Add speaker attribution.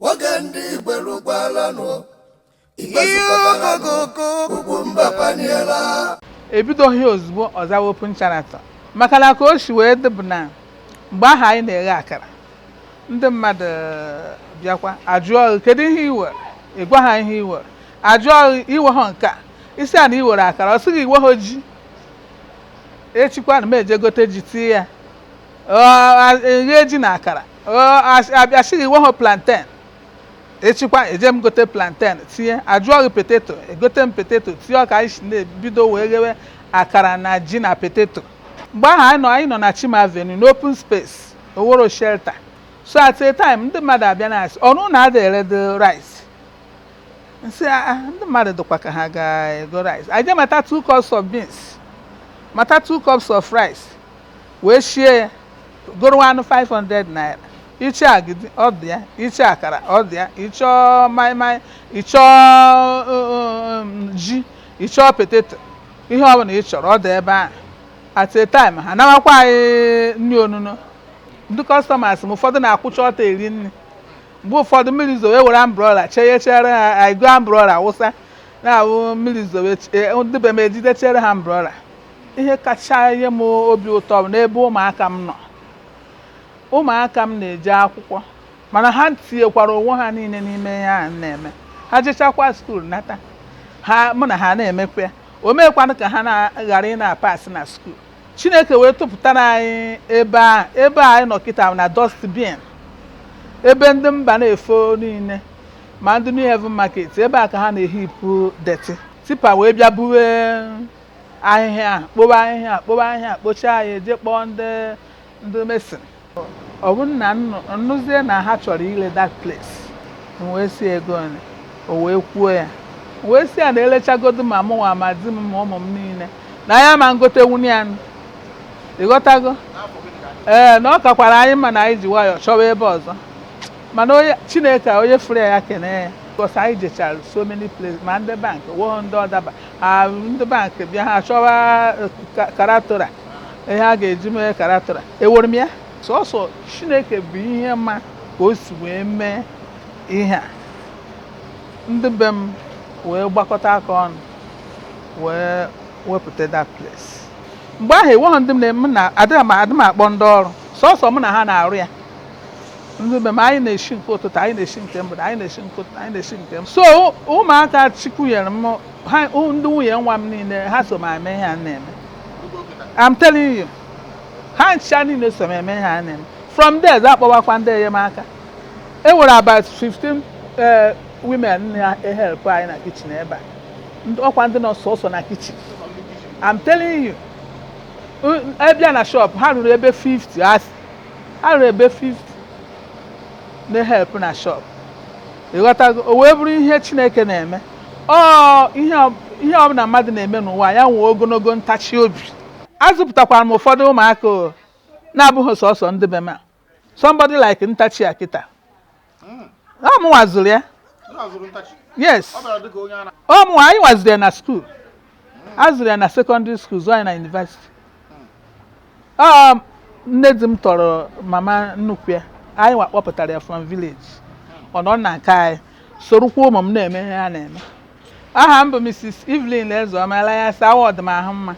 Speaker 1: Oge ndị Igbo erukwalanụ. Igbe zukọtaranụ. Ugwu mba paniela.
Speaker 2: Ebidoghị ozugbo ọzawa Open Sheraton, maka na ka o si wee dị bụ na mgbe ahụ anyị na-eghe akara, ndị mmadụ bịakwa ajụọ gị, "Kedu ihe i were?" Ị gwa ha ihe i were. Ajụọ gị, "Iwe ha nke a?" Isi a na i were akara, ọ sị gị, "Iwe ha ji?" Echikwa na m eje gote ji tie ya. Eghe ji na akara. Abịa sị gị, "Iwe ha plantain?" Echikwa eje m gote plantain tinye. Ajụọ gị potato, egote m potato tinye. Ọka anyị si na-ebido wee ghewe akara na ji na potato. Mgbe ahụ anyị nọ na Chima Avenue n'open space, Oworo shelter. So at a time, ndị mmadụ abịa na-asị, "Ọnụ na ada eredo rice?" Nsị, "Ah, ndị mmadụ dịkwa ka ha ga-ego rice." Anyị je mata 2 cups of beans, mata 2 cups of rice, wee shie ya, goro anụ 500 naira. Iche agidi, ọ dị ya. Iche akara, ọ dị ya. Ịchọọ maịmaị, ịchọọ ji, ịchọọ potato, ihe ọbụla ị chọrọ, ọ dị ebe ahụ. At a time, ha nawakwa anyị nri onuno. Ndị customers m ụfọdụ na-akwụcha ọtọ eri nri. Mgbe ụfọdụ mmiri zowe, were umbrella chenyechere ha. Anyị go umbrella wụsa na-awụ mmiri zowe, ndị be m ejidechere ha umbrella. Ihe kacha nye m obi ụtọ bụ n'ebe ụmụaka m nọ. Ụmụaka m na-eje akwụkwọ, mana ha tinyekwara onwe ha niile n'ime ihe a na-eme. Ha jechakwa school nata, ha mụ na ha na-emekwa ya. O meekwanụ ka ha na-ghara ị na-apasị na school. Chineke wee tụpụtara anyị ebe a. Ebe a anyị nọ kịta na dustbin, ebe ndị mba na-efo niile, ma ndị New Haven Market, ebe a ka ha na-ehipụ dirty. Tipper wee bịa buwe ahịhịa, kpowe ahịhịa, kpowe ahịhịa, kpochaa ya, eje kpọọ ndị mason. Ọ bụ na nnụzie na ha chọrọ ile that place. M wee si, "Ego ole?" O wee kwuo ya. M wee sị ya na elechagodu ma mụnwa ma di m ma ụmụ m niile na ya ma ngote nwunye ya. Ịghọtago? Ee, na ọ kakwara anyị mma na anyị ji nwayọọ chọwa ebe ọzọ. Mana onye Chineke a, onye fụrụ ya, ya kene ya, because anyị jechara so many places, ma ndị bank wụọ ndị ọdaba ha. Ndị bank bịa, ha chọwa collateral, ihe a ga-eji mee collateral. Ewere m ya sọsọ Chineke bụ ihe mma ka o si wee mee ihe a. Ndị be m wee gbakọta aka ọnụ wee wepụta that place. Mgbe ahụ enweghị ndị m na m na adịghị m adị m akpọ ndị ọrụ, sọsọ mụ na ha na-arụ ya. Ndị be m, anyị na-eshi nke ụtụtụ, anyị na-eshi nke mgbede, anyị na-eshi nke ụtụtụ, anyị na-eshi nke m. So ụmụaka Chukwu nyere m ha, ndị nwunye nwa m niile, ha so m eme ihe a na-eme. I'm telling you, ha ncha niile so m eme ihe a na-eme. From there, za akpọwakwa ndị enyemaka. E nwere about 15 women na-ehelp anyị na kitchen ebe a. Ọkwa ndị nọ sọsọ na kitchen. I'm telling you, ebịa na shop, ha ruru ebe 50. Asị ha ruru ebe 50 na-help na shop. Ịghọtago? O wee bụrụ ihe Chineke na-eme. Ọ ihe ihe ọbụla mmadụ na-eme n'ụwa ya, nwee ogologo ntachi obi. Azụpụtakwara m ụfọdụ ụmụaka o na-abụghị sọsọ ndị be m a. Somebody like Ntachi a kịta, ọ mụnwa zụrụ ya. Yes, ọ mụnwa. Anyị nwaziri ya na school, azụrụ ya na secondary school, zụọ ya na university. Ọ nne di m tọrọ mama nnukwu ya. Anyị nwa kpọpụtara ya from village. Ọ nọ na nke anyị, sorokwa ụmụ m na-eme ihe ha na-eme. Aha m bụ Mrs. Evelyn Ezeoma Elias. Awọ dị m ahụ mma.